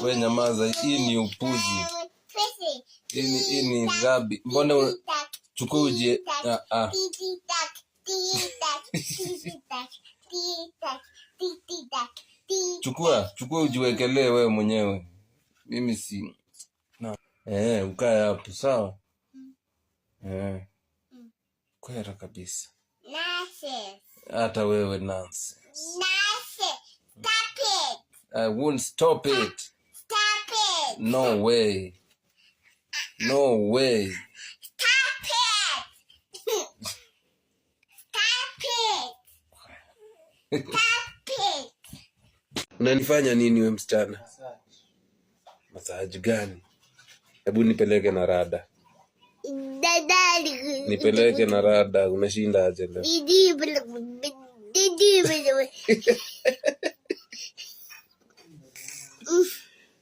We nyamaza, hii ni upuzi. Hii ni rubbish. Mbona chukua uje, ah, ah. Chukua, chukua ujiwekelee wewe mwenyewe. Mimi si na. Eh, ukae hapo sawa? Eh. Kwera kabisa. Hata wewe nonsense. Stop it. I won't stop it. Stop it. No way. No way. Stop it. Stop it. Stop it. Unanifanya nini we msichana? Massage gani? Hebu nipeleke na rada. Nipeleke na rada, umeshinda aje leo?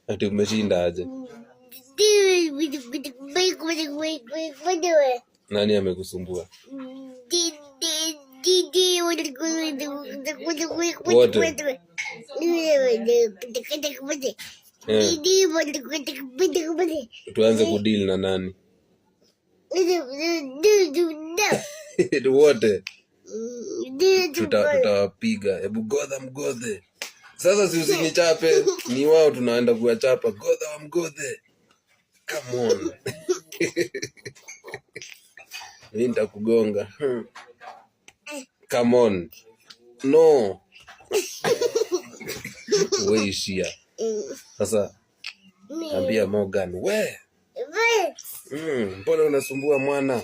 Ati umeshinda aje? Nani amekusumbua? Wote. Eh. Tuanze kudeal na nani? Wote. Tutawapiga. Hebu godha mgodhe. Sasa si usinichape, ni wao tunaenda kuwachapa. Godha wa mgodhe. Come on. Mimi nitakugonga. Come on. No. We ishia. Sasa ambia Morgan, we. Mbona unasumbua mwana?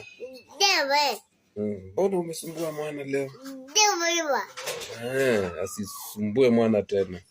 Mbona umesumbua mwana leo? Eh, asisumbue mwana tena.